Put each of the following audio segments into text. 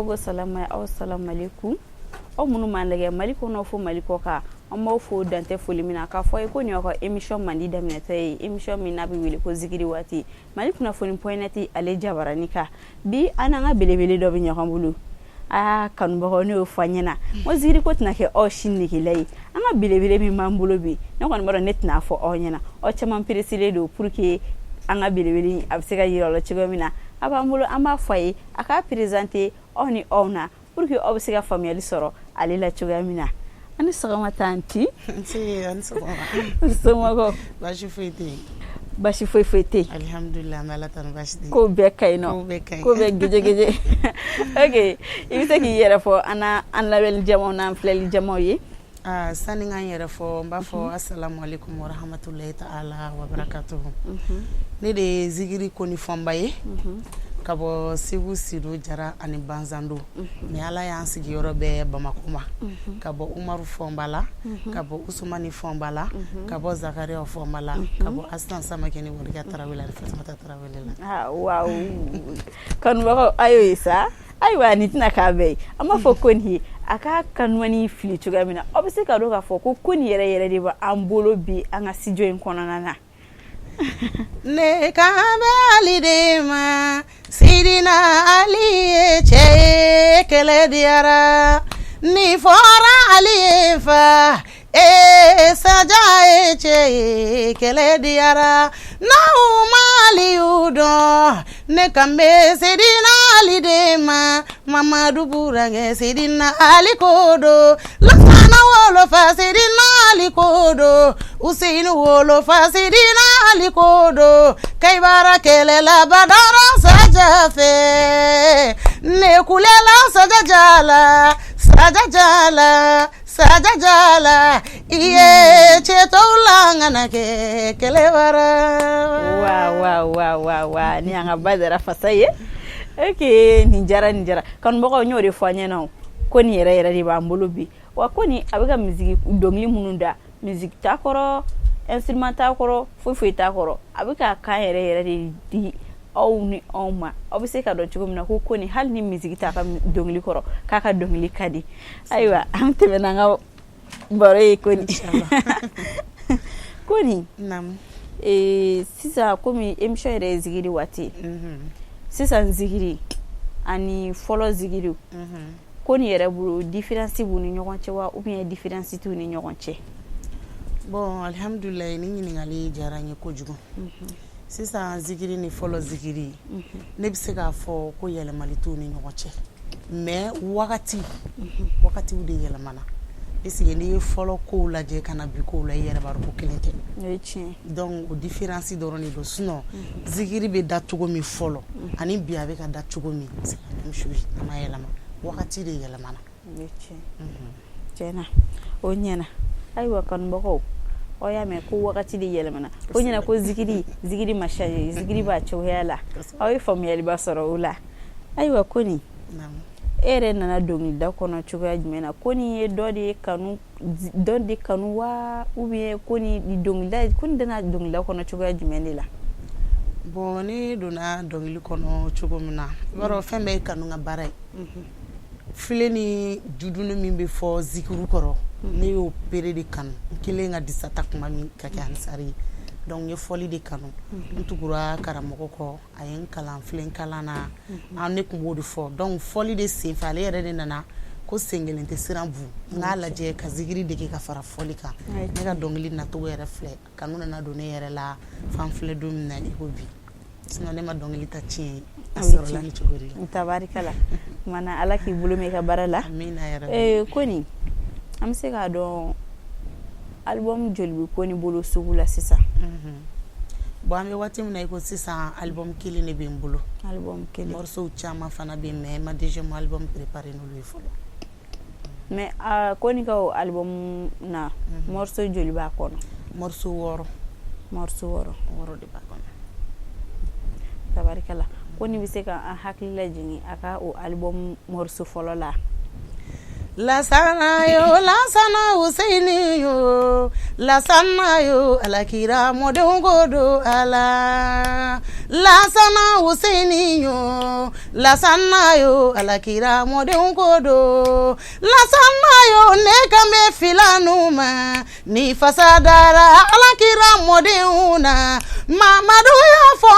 ko salama aw salamalekum. Aw minnu b'an lajɛ Mali kɔnɔ fo Mali kɔ kan, an b'aw fo dan tɛ foli min na k'a fɔ ye ko nin y'aw ka émission mandi daminɛtɔ ye, émission min n'a bɛ wele ko zikiri waati, Mali kunnafoni.net ale jabarani kan. Bi an n'an ka belebele dɔ bɛ ɲɔgɔn bolo. Aa kanubagaw, ne y'o fɔ an ɲɛna ko zikiri ko tɛna kɛ aw si negela ye. An ka belebele min b'an bolo bi, ne kɔni b'a dɔn ne tɛna fɔ aw ɲɛna, aw caman pereselen don pour que an ka belebele a bɛ se ka yira aw la cogo min na. A b'an bolo, an b'a fɔ a ye a k'a présenter aw ni aw na pour que aw bɛ se ka faamuyali sɔrɔ ale la cogoya min na. An ni sɔgɔma tantie. Nse, a ni sɔgɔma. Somɔgɔw? Baasi foyi tɛ yen. Basi foyi foyi tɛ yen. Alihamudulila, an bɛ Ala tanu, baasi tɛ yen. Ko bɛɛ ka ɲi nɔ? Ko bɛɛ ka ɲi. Ko bɛɛ gejegeje. Ok, i bɛ se k'i yɛrɛ fɔ an na an lamɛnni jamaw n'an filɛli jamaw ye. Aa, sani n ka n yɛrɛ fɔ, n b'a fɔ asalamu aleykum wa rahmatulahi ta'ala wa barakatuhu. Ne de ye zikiri Koni Fɔnba ye ka bɔ Segu Sido Jara ani Banzando, mais Ala y'an sigiyɔrɔ bɛɛ Bamakɔ ma, ka bɔ Umaru Fɔnba la, ka bɔ Usumani Fɔnba la, ka bɔ Zakariya Fɔnba la, ka bɔ Asan Samakɛ ni Walika Tarawele ani Fatumata Tarawele la. Ah waaw, kanubagaw, a y'o ye sa. Ayiwa, nin tɛna k'a bɛɛ ye. An b'a fɔ ko nin ye a ka kanumani fili cogoya min na, aw bɛ se ka dɔn k'a fɔ ko ko nin yɛrɛ yɛrɛ de b'an bolo bi an ka studio in kɔnɔna na. Ne kan bɛ Ali de ma, Sidina Ali ye cɛ ye, kɛlɛ diyara ni fɔra Ali ye fa ee Saja ye cɛ ye, kɛlɛ diyara n'aw ma Aliyu dɔn. Ne kan bɛ Sidina Ali de ma, Mamadu burankɛ Sidina Ali ko don, Lasana wolofa Sidina Ali ko don, Useyinu wolofa Sidina Ali ko don, Kayibara kɛlɛla Badara Saja fɛ, ne kulela Saja jala, Saja jala, Saja jala, i ye cɛ tɔw la ŋana kɛ kɛlɛbara. Wa wa wa wa wa, ni an ka Badara fasa ye. Ok, nin diyara, nin diyara kanubagaw. N y'o de fɔ an ɲɛna ko nin yɛrɛ yɛrɛ de b'an bolo bi. Wa ko nin a bɛ ka musique dɔnkili minnu da, musique t'a kɔrɔ, instrument t'a kɔrɔ, foyi foyi t'a kɔrɔ. A bɛ ka kan yɛrɛ yɛrɛ de di aw ni anw ma, aw bɛ se ka dɔn cogo min na ko nin hali ni musique t'a ka dɔnkili kɔrɔ, k'a ka dɔnkili ka di. Ayiwa, an tɛmɛna an ka baro ye. Ko nin, ko nin sisan, komi émission yɛrɛ ye zikiri waati, sisan zikiri ani fɔlɔ zikiri, ko nin yɛrɛ bolo, différence b'u ni ɲɔgɔn cɛ wa, ou bien différence t'u ni ɲɔgɔn cɛ? Bon, alihamudulila, ni ɲininkali diyara n ye kojugu. Sisan zikiri ni fɔlɔ zikiri, ne bɛ se k'a fɔ ko yɛlɛmali t'u ni ɲɔgɔn cɛ, mais wagati wagatiw de yɛlɛmana, puisque n'i ye fɔlɔ kow lajɛ ka na bi kow la, i yɛrɛ b'a dɔn ko kelen tɛ. Donc o différence dɔrɔn de don. Sinon zikiri bɛ da cogo min fɔlɔ ani bi a bɛ ka da cogo min, c'est la même chose, a ma yɛlɛma, wagati de yɛlɛmana. Tiɲɛna, o ɲɛna. Ayiwa kanubagaw, aw y'a mɛn ko wagati de yɛlɛmana. O ɲɛna ko zikiri, zikiri ma changer, zikiri b'a cogoya la. Aw ye faamuyaliba sɔrɔ o la. Ayiwa, ko nin e yɛrɛ nana dɔnkilida kɔnɔ cogoya jumɛn na? Ko nin ye dɔ de ye kanu, dɔ de kanu wa, ou bien ko ni dɔnkilida, ko nin donna dɔnkilida kɔnɔ cogoya jumɛn de la? Bon, ne donna dɔnkili kɔnɔ cogo min na, i b'a dɔn fɛn bɛɛ ye kanu ka baara ye. Filen ni duduni min bɛ fɔ zikiru kɔrɔ, ne y'o bere de kanu. N kelen ka disa ta kuma min ka kɛ ansari ye, donc n ye fɔli de kanu. N tugura karamɔgɔ kɔ, a ye n kalan filen kalan na, an ne tun b'o de fɔ. Donc fɔli de senfɛ, ale yɛrɛ de nana ko sen kelen tɛ siran bu, n k'a lajɛ ka zikiri dege ka fara fɔli kan. Ne ka dɔnkili nacogo yɛrɛ filɛ, kanu nana don ne yɛrɛ la fan filɛ don min na i ko bi. Sinon ne ma dɔnkili ta tiɲɛ ye, a sɔrɔla ni cogo de la. Tabarikala kumana, Ala k'i bolo mɛn i ka baara la. Amina yarabi. Ko nin, an bɛ se k'a dɔn album joli bɛ ko nin bolo sugu la sisan? Bon, an bɛ waati min na i ko sisan, album kelen de bɛ n bolo. Album kelen. Morceau caman fana bɛ yen, mais n ma deuxième album préparé n'olu ye fɔlɔ. Mais ko nin ka o album na, morceau joli b'a kɔnɔ? Morceau 6. Morceau 6. 6 de b'a kɔnɔ. Tabarikala. Ko nin bɛ se ka an hakili lajigin a ka o album morceau fɔlɔ la? Lasana yo, Lasana Useyini yo, Lasana yo alakira mɔdenw ko don a la Lasana Huseni yo Lasana yo alakira mɔdenw ko don Lasana yo ne kan bɛ filanu ma ni fasa dara alakira mɔdenw na Mamadu y'a fɔ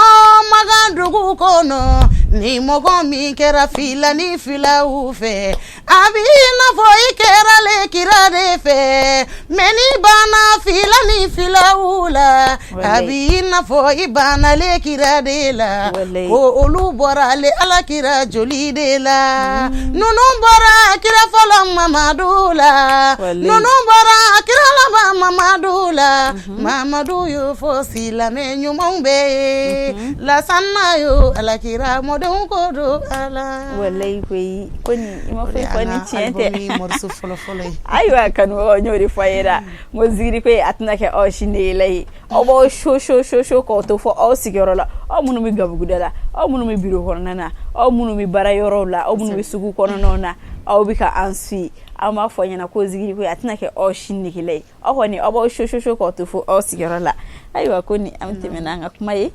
Makan dugu kɔnɔ ni mɔgɔ min kɛra filani filaw fɛ a b'i n'a fɔ i kɛra ale kira de fɛ mais n'i banna filani filaw la a b'i n'a fɔ i banna ale kira de la ko olu bɔra ale alakira joli de la ninnu bɔra kira fɔlɔ Mamadu la ninnu bɔra kira laban Mamadu la Mamadu y'o fɔ silamɛ ɲumanw bɛɛ ye Lasana yo alakira mɔdenw ko don a la walayi koyi ko nin i ma foyi fɔ ni tiɲɛ tɛ morceau fɔlɔ fɔlɔ ye ayiwa kanubagaw n y'o de fɔ a ye la n ko zikiri ko in a tɛna kɛ aw si negela ye aw b'aw so so so so k'aw to fɔ aw sigiyɔrɔ la aw minnu bɛ gabuguda la aw minnu bɛ biro kɔnɔna na aw minnu bɛ baara yɔrɔw la aw minnu bɛ sugu kɔnɔnaw na aw bɛ ka an suit an b'a fɔ ɲɛna ko zikiri ko in a tɛna kɛ aw si negela ye aw kɔni aw b'aw so so so k'aw to fo aw sigiyɔrɔ la ayiwa ko ni an bɛ tɛmɛ n'an ka kuma ye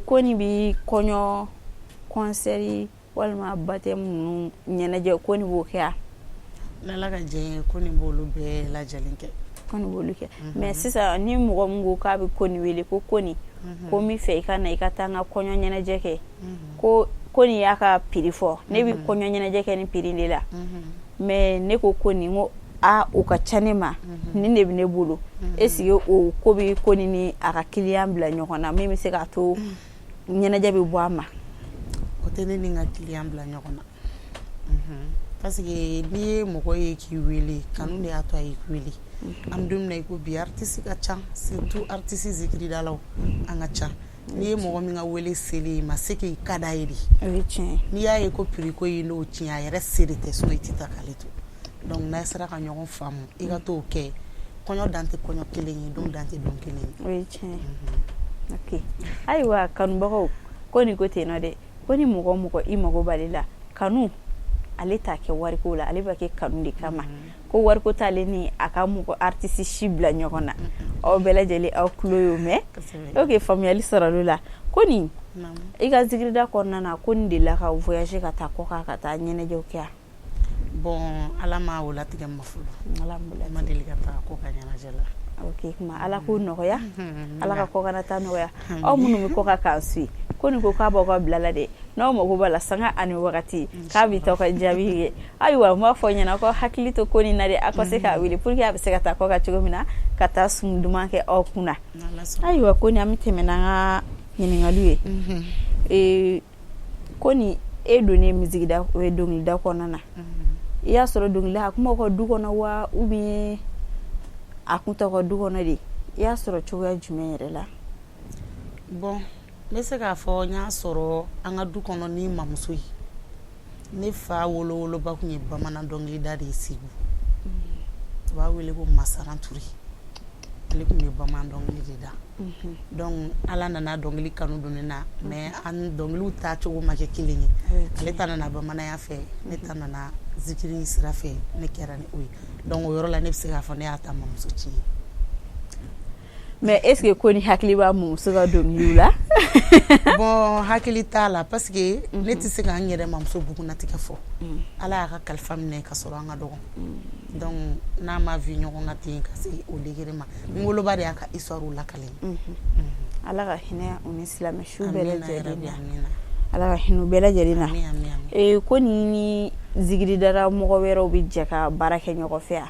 ko nin bɛ kɔɲɔ concert walima baptême ninnu ɲɛnajɛ ko nin b'o kɛ wa? N'Ala ka jɛn ye ko nin b'olu bɛɛ lajɛlen kɛ. Ko nin b'olu kɛ mais sisan ni mɔgɔ min ko k'a bɛ Koni wele ko Koni ko n bɛ fɛ i ka na i ka taa n ka kɔɲɔ ɲɛnajɛ kɛ ko Koni y'a ka prix fɔ ne bɛ kɔɲɔ ɲɛnajɛ kɛ nin prix de la mais ne ko Koni ko aa o ka ca ne ma nin de bɛ ne bolo est-ce que o ko bɛ Koni ni a ka client bila ɲɔgɔn na min bɛ se k'a to ɲɛnajɛ bɛ bɔ a ma o tɛ ne ni n ka client bila ɲɔgɔn na parce que n'i ye mɔgɔ ye k'i wele kanu de y'a to a y'i wele an bɛ don min na i ko bi artiste ka ca surtout artiste zikiridalaw an ka ca n'i ye mɔgɔ min ka wele selen i ma c'est que i ka d'a ye de n'i y'a ye ko prix ko ye n'o tiɲɛ a yɛrɛ se de tɛ sinon i tɛ taa k'ale to donc n'a sera ka ɲɔgɔn faamu i ka t'o kɛ kɔɲɔ dan tɛ kɔɲɔ kelen ye don dan tɛ don kelen ye o ye tiɲɛ ye ok ayiwa kanubagaw ko nin ko ten nɔ dɛ ko ni mɔgɔ o mɔgɔ i mago b'ale la kanu ale t'a kɛ wariko la ale b'a kɛ kanu de kama ko wariko t'ale ni a ka mɔgɔ artiste si bila ɲɔgɔn na aw bɛɛ lajɛlen aw tulo y'o mɛn ok faamuyali sɔrɔla la ko nin i ka zikirida kɔnɔna na ko nin delila ka voyager ka taa kɔkan ka taa ɲɛnajɛw kɛ bon ala ma o latigɛ ma fɔlɔ ala ma deli ka taa kɔkan ɲɛnajɛ la ok kuma ala k'o nɔgɔya ala ka kɔkanna taa nɔgɔya aw minnu bɛ kɔkan k'an suit ko nin ko k'a b'aw ka bila la dɛ n'aw mago b'a la sanga ani wagati k'a bɛ taa ka jaabi kɛ ayiwa n b'a fɔ ɲɛna ko hakili to ko nin na dɛ aw ka se k'a wele pour que a bɛ se ka taa kɔkan cogo min na ka taa sun duman kɛ aw kunna ayiwa ko nin an bɛ tɛmɛ n'an ka ɲininkaliw ye ko ni e donnen musique da o ye dɔnkilida kɔnɔna na i y'a sɔrɔ dɔnkilida a kun b'aw ka du kɔnɔ wa ou bien a kun t'aw ka du kɔnɔ de i y'a sɔrɔ cogoya jumɛn yɛrɛ la bon n bɛ se k'a fɔ n y'a sɔrɔ an ka du kɔnɔ ni mamuso ye ne fa wolowoloba tun ye bamanan dɔnkilida de ye segu u b'a wele ko masaran ture ale tun bɛ bamanan dɔnkili de da donc ala nana dɔnkili kanu don ne na mais an dɔnkiliw taa cogo ma kɛ kelen ye ale ta nana bamananya fɛ ne ta nana zikiri sira fɛ ne kɛra ni o ye donc o yɔrɔ la ne bɛ se k'a fɔ ne y'a ta mamuso tiɲɛ mais est ce que ko ni hakili b'a mamuso ka dɔnkiliw la bon hakili t'a la parce que ne tɛ se k'an yɛrɛ mamuso bugunnatigɛ fɔ ala y'a ka kalifa minɛ ka sɔrɔ an ka dɔgɔ donc n'a ma vi ɲɔgɔn kan ten ka se o degré ma n woloba de y'a ka histoire lakale ala ka hinɛ u ni silamɛ su bɛɛ lajɛlen na ala ka hinɛ u bɛɛ lajɛlen na ko ni zikiridala mɔgɔ wɛrɛw bɛ jɛ ka baara kɛ ɲɔgɔn fɛ yan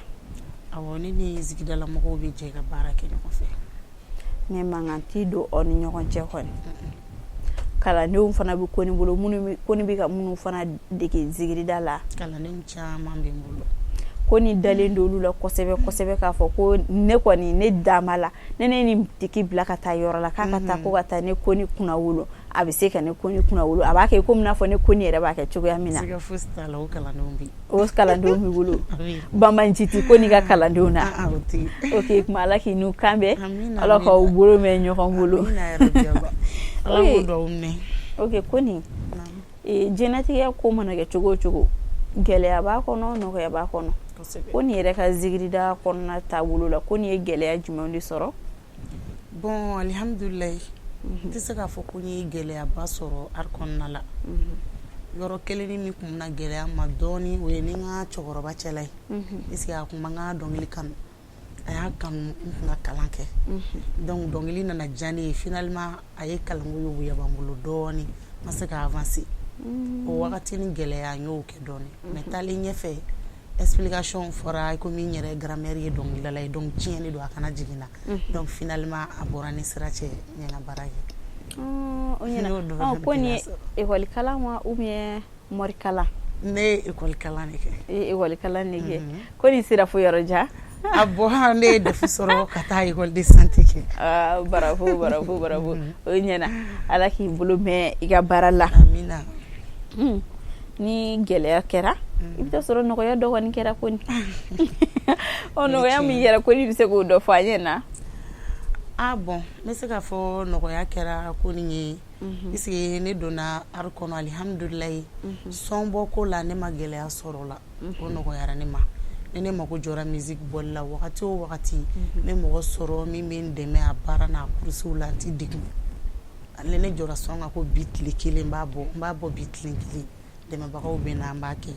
awɔ ne ni zikidala mɔgɔw bɛ jɛ ka baara kɛ ɲɔgɔn fɛ mais mankan tɛ don aw ni ɲɔgɔn cɛ kɔni kalandenw fana bɛ Koni bolo minnu Koni bɛ ka minnu fana dege zikirida la kalandenw caman bɛ n bolo Koni dalen don olu la kosɛbɛ kosɛbɛ k'a fɔ ko ne kɔni ne dama la ne ne nin tigi bila ka taa yɔrɔ la k'a ka taa ko ka taa ne Koni kunnawolo a bɛ se ka ne Koni kunnawolo a b'a kɛ komi n'a fɔ ne Koni yɛrɛ b'a kɛ cogoya min na siga fosi t'a la o kalandenw bɛ o kalandenw b'i bolo banbanci tɛ Koni ka kalandenw na ok kuma ala k'i n'u kan bɛn ala k'aw bolo mɛn ɲɔgɔn bolo ok Koni diɲɛnatigɛ ko mana kɛ cogo o cogo Gɛlɛya b'a kɔnɔ, nɔgɔya b'a kɔnɔ. Koni yɛrɛ ka zikirida kɔnɔna taabolo la, Koni ye gɛlɛya jumɛn de sɔrɔ? Bon, alihamdulilayi, n tɛ se k'a fɔ ko n ye gɛlɛyaba sɔrɔ art kɔnɔna la. Yɔrɔ kelen ni min tun bɛna gɛlɛya ma dɔɔnin, o ye ni n ka cɛkɔrɔba cɛla ye, puisque a tun ma n ka dɔnkili kanu. A y'a kanu n tun ka kalan kɛ, donc dɔnkili nana diya ne ye. Finalement a ye kalanko yoboyaba n bolo dɔɔnin, n ma se ka avancer. O wagati ni gɛlɛya n y'o kɛ dɔɔnin, mais taalen ɲɛfɛ, explication fɔra komi n yɛrɛ grand-mère ye dɔnkilidala ye, donc tiɲɛ de don, a kana jigin na. Donc finalement a bɔra ni sira cɛ, n ye n ka baara kɛ. O ɲɛna. Ko nin ye école kalan wa ou bien morikalan? Ne ye école kalan de kɛ. I ye école kalan de kɛ. Ko nin sera fo yɔrɔ jan? A bon, ne ye DEF sɔrɔ ka taa école de santé kɛ. Ah, bravo, bravo, bravo, o ɲɛna. Ala k'i bolo mɛn i ka baara la. Amina. Ni gɛlɛya kɛra, i bɛ taa sɔrɔ nɔgɔya dɔ kɔni kɛra. Ko ɔ nɔgɔya min kɛra, ko i bɛ se k'o dɔ fɔ an ɲɛna? Ah bon, n bɛ se k'a fɔ nɔgɔya kɛra ko nin ye, puisque ne donna art kɔnɔ, alihamudulilayi, son bɔ ko la, ne ma gɛlɛya sɔrɔ o la, o nɔgɔyara ne ma. Ni ne mako jɔra musique bɔli la wagati o wagati, n bɛ mɔgɔ sɔrɔ min bɛ n dɛmɛ a baara n'a kurusiw la, n tɛ degun. Ni ne jɔra son kan ko bi tile kelen n b'a bɔ, n b'a bɔ bi tile kelen, dɛmɛbagaw bɛ na, an b'a kɛ.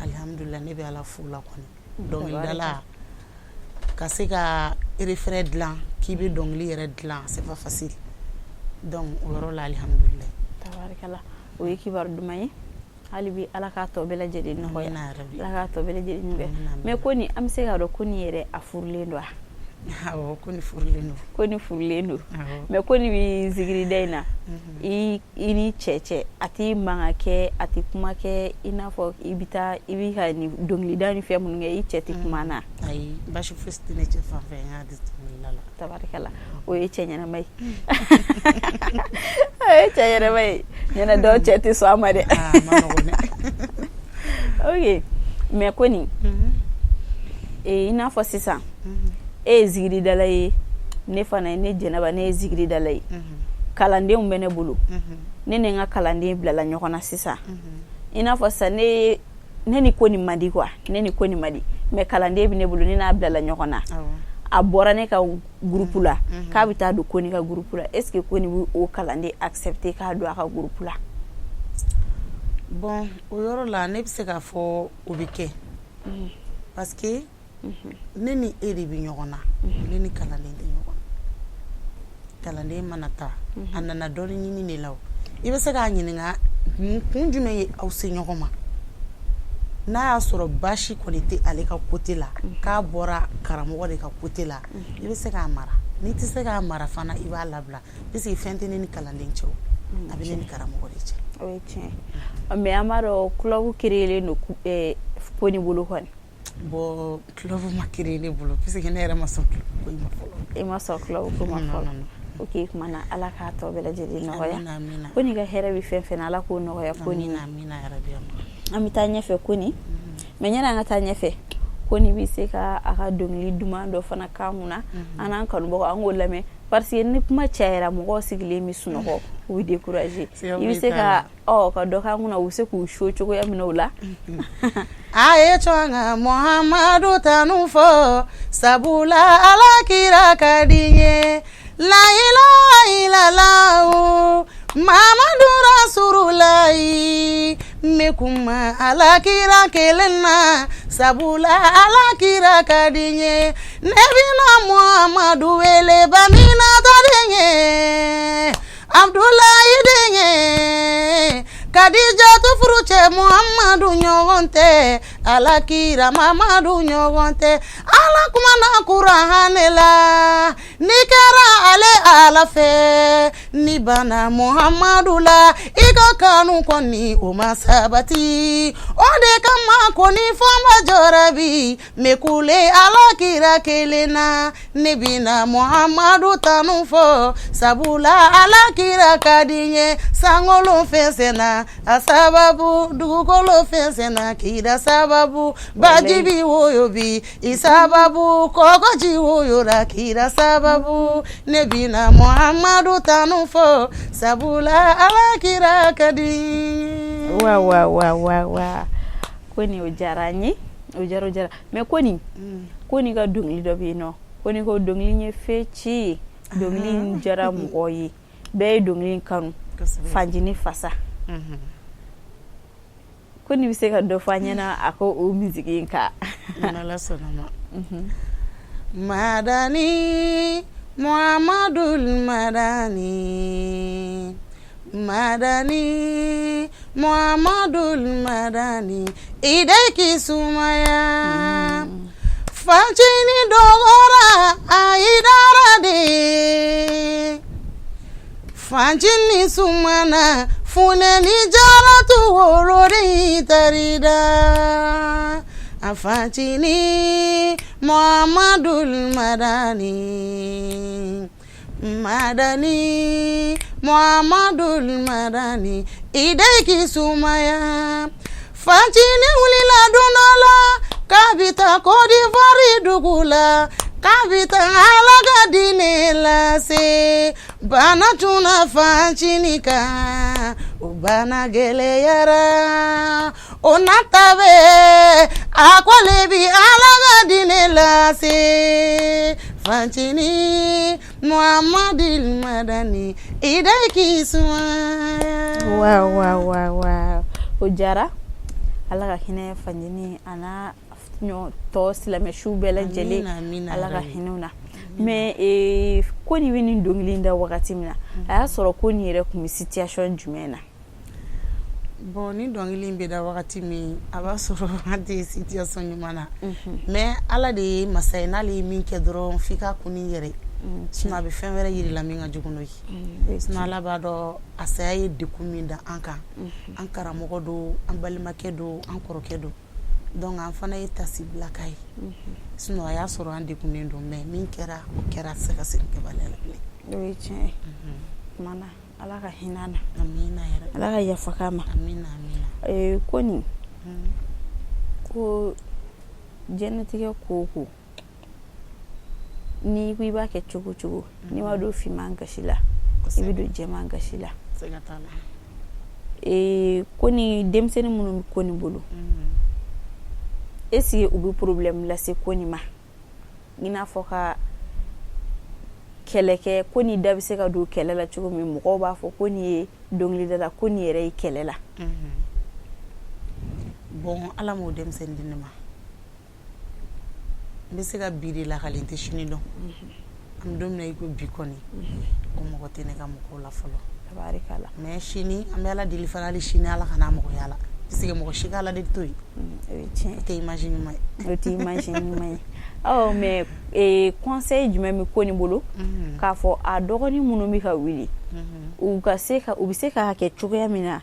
Alihamudulila, ne bɛ Ala fo la kɔni. Dɔnkilidala ka se ka refrain dilan k'i bɛ dɔnkili yɛrɛ dilan, c'est pas facile. Donc o yɔrɔ la, alihamudulila. Tabarikala, o ye kibaru duman ye. Hali bi Ala k'a tɔ bɛɛ lajɛlen nɔgɔya, Ala k'a tɔ bɛɛ lajɛlen nɔgɔya. Mais ko nin, an bɛ se k'a dɔn ko nin yɛrɛ a furulen don wa? Awɔ, ko ni furulen don. Ko ni furulen don. Mais ko nin bɛ zikirida in na, i ni cɛ cɛ, a tɛ mankan kɛ, a tɛ kuma kɛ, i n'a fɔ i bɛ taa i bɛ ka nin dɔnkilida ni fɛn minnu kɛ, i cɛ tɛ kuma na? Ayi, baasi fosi tɛ ne cɛ fan fɛ n ka dɔnkilida la. Tabarikala, o ye cɛ ɲɛnama ye, o ye cɛ ɲɛnama ye. Ɲɛna dɔw cɛ tɛ sɔn a ma dɛ. Ok, mais ko nin, i n'a fɔ sisan e ye zikiridala ye, ne fana ye, ne Jɛnɛba, ne ye zikiridala ye, kalandenw bɛ ne bolo, ne ni n ka kalanden bilala ɲɔgɔn na sisan. I n'a fɔ sisan ne ni ko nin man di quoi, ne ni ko nin man di, mais kalanden bɛ ne bolo, ne n'a bilala ɲɔgɔn na, a bɔra ne ka groupe la k'a bɛ taa don Koni ka groupe la, est ce que Koni bɛ o kalanden accepter k'a don a ka groupe la? Bon, o yɔrɔ la, ne bɛ se k'a fɔ o bɛ kɛ, parce que ne ni e de bɛ ɲɔgɔn na, ne ni kalanden tɛ ɲɔgɔn na. Kalanden mana taa, a nana dɔɔni ɲini de la, o i bɛ se k'a ɲininka kun jumɛn ye aw se ɲɔgɔn ma. N'a y'a sɔrɔ baasi kɔni tɛ ale ka côté la, k'a bɔra karamɔgɔ de ka côté la, i bɛ se k'a mara. N'i tɛ se k'a mara fana, i b'a labila, puisque fɛn tɛ ne ni kalanden cɛ, a bɛ ne ni karamɔgɔ de cɛ. O ye tiɲɛ, mais an b'a dɔn club créelen don Koni bolo kɔni. Bon, club ma créer ne bolo, puisque ne yɛrɛ ma sɔn club ko in ma fɔlɔ. E ma sɔn club ko ma fɔlɔ. Ok, kuma na, Ala k'a tɔ bɛɛ lajɛlen nɔgɔya. Ko n'i ka hɛrɛ bɛ fɛn fɛn na, Ala k'o nɔgɔya. Ko nin na, an bɛ taa ɲɛfɛ Koni, mais ɲɛna an ka taa ɲɛfɛ, Koni bɛ se ka a ka dɔnkili duman dɔ fana k'an kunna, an n'an kanubagaw, an k'o lamɛn, parce que ni kuma cayara, mɔgɔw sigilen bɛ sunɔgɔ, u bɛ décourager. I bɛ se ka ka dɔ k'an kunna, u bɛ se k'u chaud cogoya min na o la. A ye sɔn ka Muhamadu tanu fɔ, sabula Ala kira ka di n ye. Layilaha ilalahu, Mamadu Rasululayi. N bɛ kuma Ala kira kelen na, sabula Ala kira ka di n ye. Ne bɛna Muhamadu wele, Baminata den ye, Abudulayi den ye, Kadijatu furu cɛ Muhamadu ɲɔgɔn tɛ, Ala kira Mamadu ɲɔgɔn tɛ. Ala kumana kuranɛ la, n'i kɛra ale Ala fɛ, n'i banna Muhamadu la, i ka kanu kɔni o ma sabati. O de kama ko ni fɔnba jɔra bi, n bɛ kule Ala kira kelen na. Ne bɛna Muhamadu tanu fɔ, sabula Ala kira ka di n ye. Sankolo fɛnsɛnna a sababu, dugukolo fɛnsɛnna kira sababu, baji bi woyo bi i sababu, kɔgɔji woyora kira sababu. Ne bɛna Muhamadu tanu fɔ, sabula Ala kira ka di n ye. Wa wa wa wa wa. Koni, o diyara an ye, o diyara, o diyara. Mais Koni, Koni ka dɔnkili dɔ bɛ yen nɔ. Koni ko dɔnkili ye fɛn ci, dɔnkili in diyara mɔgɔw ye, bɛɛ ye dɔnkili in kanu, Fanjini Fasa. Koni bɛ se ka dɔ fɔ an ɲɛna a ko o musique in kan? N'Ala sɔnna ma. Madani Muhamadul Madani, Madani Muhamadul Madani, i de k'i sumaya. Fancini dɔgɔra Ayidara de ye, Fancini sumana funɛni jaratu woloden tarida. A Fancini Muhamadul Madani, Madani Muhamadul Madani, i de k'i sumaya. Fancini wulila don dɔ la k'a bɛ taa Côte d'Ivoire dugu la, k'a bɛ taa Ala ka diinɛ lase. Bana tunna Fancini kan, o bana gɛlɛyara. O n'a ta bɛɛ, a ko ale bi Ala ka diinɛ lase. Fancini Muhamadul Madani, i de k'i sumaya. Waaw waaw waaw waaw, o diyara. Ala ka hinɛ Fanjini a n'a ɲɔ tɔ silamɛ su bɛɛ lajɛlen. Amina. Ala ka hinɛ u na. Mais Koni bɛ nin dɔnkili in da wagati min na, a y'a sɔrɔ Koni yɛrɛ tun bɛ situation jumɛn na? Bon, ni dɔnkili in bɛ da wagati min, a b'a sɔrɔ an tɛ situation ɲuman na. Mais Ala de ye masa ye, n'ale ye min kɛ dɔrɔn, f'i k'a kun n'i yɛrɛ ye, sinon a bɛ fɛn wɛrɛ yir'i la min ka jugu n'o ye. Sinon Ala b'a dɔn a saya ye degun min da an kan. An karamɔgɔ don, an balimakɛ don, an kɔrɔkɛ don. Donc an fana ye tasi bila k'a ye. Sinon a y'a sɔrɔ an degunnen don, mais min kɛra, o kɛra, a tɛ se ka segin kɛbaliya la bilen. O ye tiɲɛ ye. Tuma na, Ala ka hinɛ a na. Amina yarabi. Ala ka yafa k'a ma. Amina, amina. Koni ko diɲɛnatigɛ ko o ko, n'i ko i b'a kɛ cogo o cogo, n'i ma don finman gasi la, i bɛ don jɛman gasi la. Siga t'a la. Koni, denmisɛnnin minnu bɛ Koni bolo, est ce que u bɛ problème lase Koni ma, i n'a fɔ ka kɛlɛ kɛ? Koni da bɛ se ka don kɛlɛ la cogo min, mɔgɔw b'a fɔ ko nin ye dɔnkilidala, ko nin yɛrɛ ye kɛlɛ la? Bon, Ala m'o denmisɛnnin di ne ma. N bɛ se ka bi de lakale, n tɛ sini dɔn. An bɛ don min na i ko bi kɔni, o mɔgɔ tɛ ne ka mɔgɔw la fɔlɔ. Tabarikala. Mais sini, an bɛ Ala deli fana, hali sini Ala kana mɔgɔ la, parce que mɔgɔ si ka Ala deli to yen. O ye tiɲɛ. O tɛ image ɲuman ye. O tɛ image ɲuman ye. Ɔ, mais conseil jumɛn bɛ Koni bolo k'a fɔ a dɔgɔnin minnu bɛ ka wuli, u ka se ka, u bɛ se k'a kɛ cogoya min na,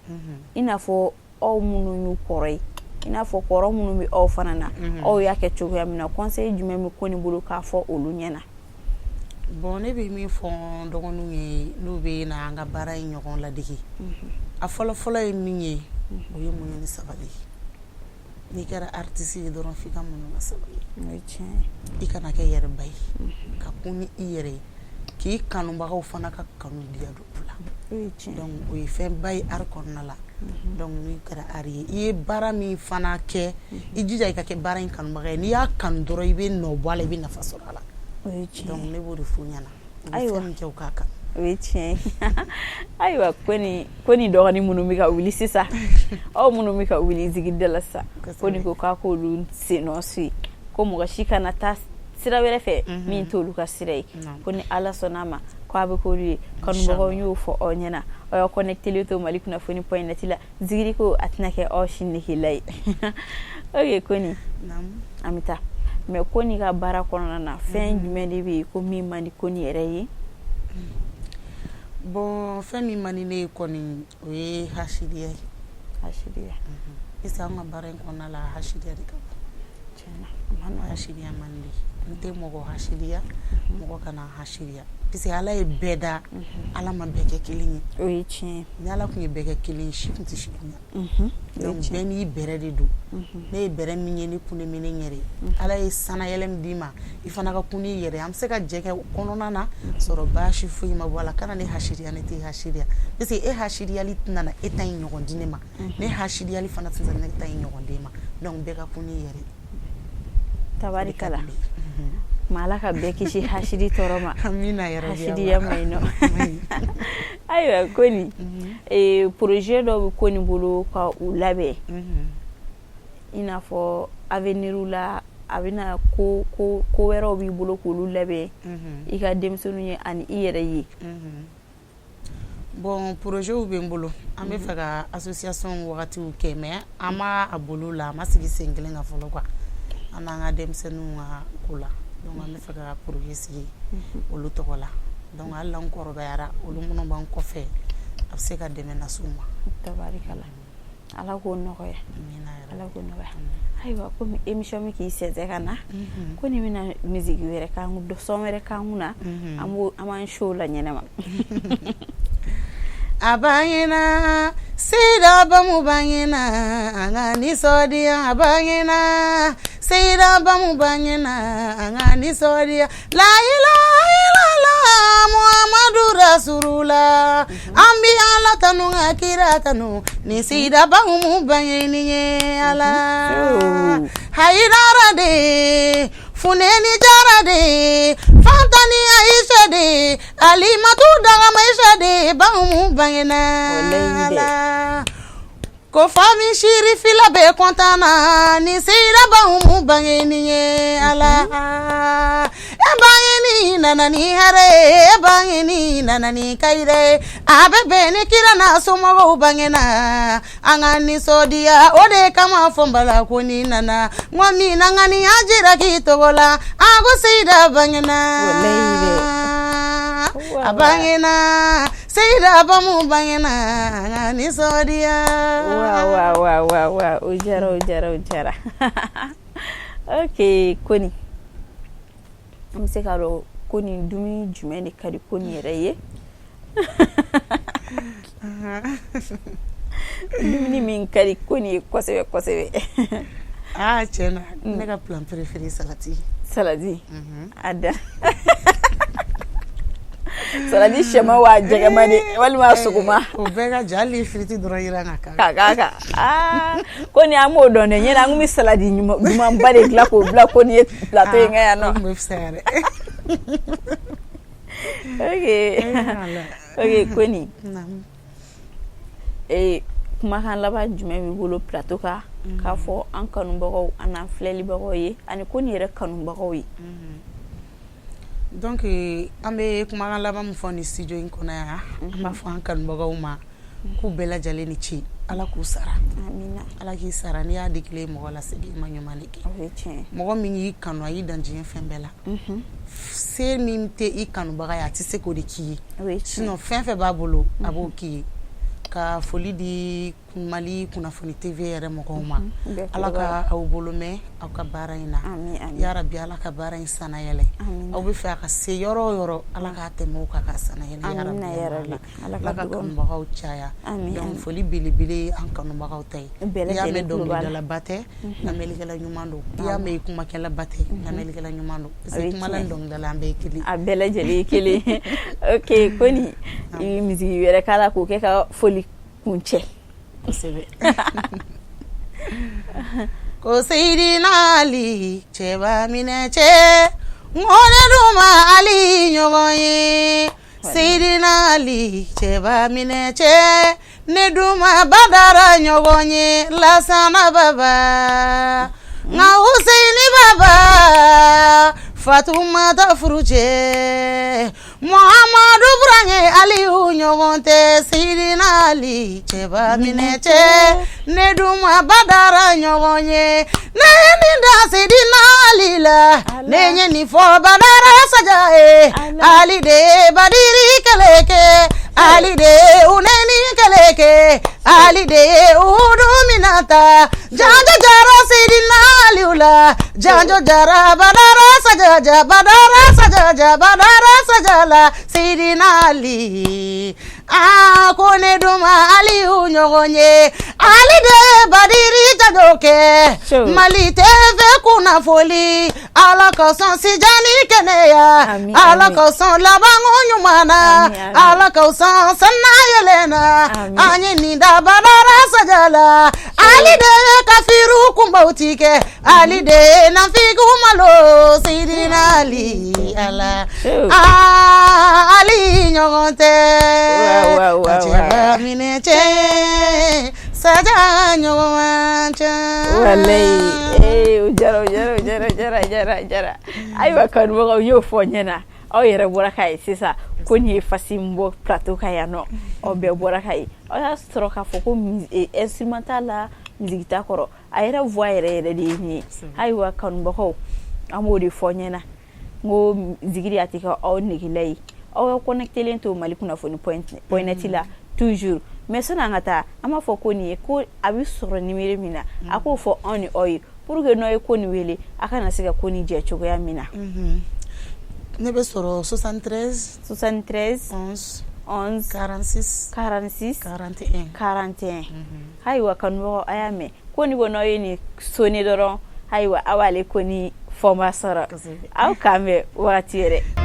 i n'a fɔ aw minnu y'u kɔrɔ ye, i n'a fɔ kɔrɔ minnu bɛ aw fana na, aw y'a kɛ cogoya min na? Conseil jumɛn bɛ Koni bolo k'a fɔ olu ɲɛna? Bon, ne bɛ min fɔ n dɔgɔninw ye, n'u bɛ na an ka baara in ɲɔgɔn ladege, a fɔlɔ fɔlɔ ye min ye, o ye muɲu ni sabali ye. N'i kɛra artiste ye dɔrɔn, f'i ka muɲu ka sabali. O ye tiɲɛ ye. I kana kɛ yɛrɛba ye, ka kun ni i yɛrɛ ye, k'i kanubagaw fana ka kanu diya don u la. O ye tiɲɛ. Donc o ye fɛnba ye art kɔnɔna la. Donc n'i kɛra art ye, i ye baara min fana kɛ, i jija i ka kɛ baara in kanubaga ye. N'i y'a kanu dɔrɔn, i bɛ nɔ bɔ a la, i bɛ nafa sɔrɔ a la. O ye tiɲɛ. Donc ne b'o de f'u ɲɛna, u bɛ Ayiwa. fɛn min kɛ, u k'a kanu. O ye tiɲɛ ye. Ayiwa, Koni dɔgɔnin minnu bɛ ka wuli sisan, aw minnu bɛ ka wuli zigirida la sisan, Koni ko k'a k'olu sen nɔ su, ko mɔgɔ si kana taa sira wɛrɛ fɛ min t'olu ka sira ye. Ko ni Ala sɔnna a ma, ko a bɛ k'olu ye. Kanubagaw, n y'o fɔ aw ɲɛna, aw y'aw connecté to Mali kunnafoni point net la. Zigiri ko a tɛna kɛ aw si negela ye. Ok, Koni, an bɛ taa. Mais Koni ka baara kɔnɔna na, fɛn jumɛn de bɛ yen ko min man di Koni yɛrɛ ye? Bon, fɛn min man di ne ye kɔni, o ye hasidiya ye. Hasidiya. Parce que an ka baara in kɔnɔna la, hasidiya de ka bon. Tiɲɛna, a ma nɔgɔn. Hasidiya man di. N tɛ mɔgɔ hasidiya, mɔgɔ kana hasidiya, parce que Ala ye bɛɛ da, Ala ma bɛɛ kɛ kelen ye. O ye tiɲɛ ye. Ni Ala tun ye bɛɛ kɛ kelen ye, si tun tɛ si bonya. Donc bɛɛ n'i bɛrɛ de don. Ne ye bɛrɛ min ye, ne kun bɛ ne yɛrɛ ye. Ala ye sanayɛlɛ min d'i ma, i fana ka kun n'i yɛrɛ ye. An bɛ se ka jɛ kɛ kɔnɔna na sɔrɔ, baasi foyi ma bɔ a la. Kana ne hasidiya, ne tɛ hasidiya, parce que e hasidiyali tɛna na e ta in ɲɔgɔn di ne ma, ne hasidiyali fana tɛna ne ta in ɲɔgɔn d'e ma. Donc bɛɛ ka kun n'i yɛrɛ. Tabarikala, ma Ala ka bɛɛ kisi hasidi tɔɔrɔ ma. Amina ya rabi. Hasidiya ma ɲi nɔ. Ayiwa Koni, projet dɔw bɛ Koni bolo ka u labɛn, i n'a fɔ avenir la, a bɛna ko ko ko wɛrɛw b'i bolo k'olu labɛn i ka denmisɛnninw ye ani i yɛrɛ ye? Bon, projet bɛ n bolo. An bɛ fɛ ka association wagatiw kɛ, mais an ma a bolo la, a ma sigi sen kelen kan fɔlɔ quoi, an n'an ka denmisɛnninw ka ko la. Donc an bɛ fɛ ka projet sigi olu tɔgɔ la. Donc hali n'an kɔrɔbayara, olu minnu b'an kɔfɛ, a bɛ se ka dɛmɛ las'u ma. Tabarikala, Ala k'o nɔgɔya. Amina ya rabi. Ala k'o nɔgɔya. Ayiwa, komi émission bɛ k'i sɛnsɛn ka na, ko nin bɛna musique wɛrɛ k'an kun, son wɛrɛ k'an kun na, an b'o an b'an show la ɲɛnama. A bangena, Seyida Bamu bangena, an ka nisɔndiya. A bangena, Seyida Bamu bangena, an ka nisɔndiya. La ilaha illallah, Muhammadu Rasulullah. An bi Ala tanu ka kira tanu ni Seyida Bamu bangeni ye Ala. Hayidara de, Funeni Jara de, Fantani Aisha de, Alimatu Dagamaisha de, Bamu bangena. Wallahi dɛ. Ala. Ko fami sirifila bɛɛ kɔntan na ni Seyida Bamu bangeni ye Ala. E bangeni nana ni hɛrɛ ye, e bangeni nana ni kayira ye. A bɛ bɛn ni kira n'a somɔgɔw bangena. An ka nisɔndiya, o de kama fɔ n bala ko ni nana. N ko min na ŋaniya jira k'i tɔgɔ la, a ko Seyida bangena. Wallahi dɛ. A bangena, Seyida Bamu bangena, an ka nisɔndiya. Wa wa wa wa wa, o diyara, o diyara, o diyara. Ok Koni, an bɛ se k'a dɔn Koni, dumuni jumɛn de ka di Koni yɛrɛ ye? Dumuni min ka di Koni ye kosɛbɛ kosɛbɛ? Aa, tiɲɛ na, ne ka plat préféré, salati. Saladi a da, saladi sɛma wa jɛgɛma de walima sogoma? O bɛɛ ka ja, hali frites dɔrɔn yiran ka k'a K'a k'a kan. Aa Koni, an b'o dɔn dɛ. Ɲɛna an kun bɛ saladi ɲumanba de dilan k'o bila Koni ye plateau in kan yan nɔ. O tun bɛ fisaya dɛ. Ok, Koni, kumakan laban jumɛn b'i bolo plateau kan k'a fɔ an kanubagaw an'an filɛlibagaw ye ani Koni yɛrɛ kanubagaw ye? Donc an bɛ kumakan laban min fɔ nin studio in kɔnɔ yan, an b'a fɔ an kanubagaw ma k'u bɛɛ lajɛlen ni ce. Ala k'u sara. Amina. Ala k'i sara. N'i y'a digilen mɔgɔ la, segin i ma ɲuman de kɛ. O ye tiɲɛ. Mɔgɔ min y'i kanu, a y'i dan diɲɛ fɛn bɛɛ la. Se min tɛ i kanubaga ye, a tɛ se k'o de k'i ye. O ye tiɲɛ. Sinon fɛn fɛn b'a bolo, a b'o k'i ye. Ka foli di Mali Kunnafoni TV yɛrɛ mɔgɔw ma. Bɛɛ Ala tulo b'a la. ka aw bolo mɛn aw ka baara in na. Ami ami. Ya rabi, Ala ka baara in sana yɛlɛ. Amina. Aw bɛ fɛ a ka se yɔrɔ o yɔrɔ, Ala k'a tɛmɛ o kan k'a sana yɛlɛ. Ya rabi. Amina ya rabi. Ala Ala ka ka dugawu. kanubagaw caya. Ami Donc ami. foli belebele ye an kanubagaw ta ye. Bɛɛ I y'a mɛn, lajɛlen tulo b'a la. dɔnkilidalaba tɛ, lamɛnnikɛla ɲuman don. I y'a mɛn, i kumakɛlaba tɛ, lamɛnnikɛla ɲuman don. Parce O que ye kumala ni tiɲɛ. dɔnkilidala, an bɛɛ ye kelen. A bɛɛ lajɛlen ye kelen. Ok Koni, i bɛ musique wɛrɛ k'a la k'o kɛ ka foli kuncɛ. Kosɛbɛ. Ko Seyidina Ali cɛba minɛ cɛ, n ko ne dun ma Ali ɲɔgɔn ye. Seyidina Ali cɛba minɛ cɛ, ne dun ma Badara ɲɔgɔn ye. Lasana baba, nka Huseyini baba, Fatumata furu cɛ, Muhamadu burankɛ Aliyu ɲɔgɔn tɛ. Seyidina Ali cɛba minɛ cɛ, ne dun ma Badara ɲɔgɔn ye. Ne ye nin da Seyidina Ali la, ne ye nin fɔ Badara saja ye. Ali de ye Badiri kɛlɛ kɛ, Ali de ye Unɛni kɛlɛ kɛ, Ali de ye Uhudu minɛ ta. Janjo jara Seyidina Aliyu la, janjo jara Badara sajaja, Badara sajaja, Badara saja la. Seyidina Ali. Aa ko ne dun ma Aliyu ɲɔgɔn ye Ali de ye badiri jago kɛ Mali TV kunnafoli Ala ka sɔn si jan ni kɛnɛya Ala ka sɔn labanko ɲuman na Ala ka sɔn sannayɛlɛn na an ye nin da badara saja la Ali de ye kafiru kunbaw tigɛ Ali de ye nafigiw malo Seydina Ali Ala aa Ali ɲɔgɔn tɛ ka cɛba minɛ cɛ saja ɲɔgɔn cɛ walayi ee o diyara o diyara o diyara o diyara diyara diyara ayiwa kanubagaw y'o fɔ ɲɛna aw yɛrɛ bɔra k'a ye sisan ko nin ye fasi min bɔ plateau kan yan nɔ aw bɛɛ bɔra k'a ye aw y'a sɔrɔ k'a fɔ ko instrument t'a la musique t'a kɔrɔ a yɛrɛ voix yɛrɛ yɛrɛ de ye nin ye ayiwa kanubagaw an b'o de fɔ ɲɛna n ko zikiri a tɛ kɛ aw negela ye aw ka connectelen to mali kunnafoni point net la toujours mais sani an ka taa an b'a fɔ ko nin ye ko a bɛ sɔrɔ numéro min na a k'o fɔ anw ni aw ye pour que n'aw ye ko nin wele a kana se ka ko nin jɛ cogoya min na. Ne bɛ sɔrɔ 73 73 11 11 46 46 41 41 ayiwa kanubagaw a y'a mɛn ko ni ko n'aw ye nin sonné dɔrɔn ayiwa aw b'ale ko ni fɔma sɔrɔ aw k'an bɛn wagati wɛrɛ.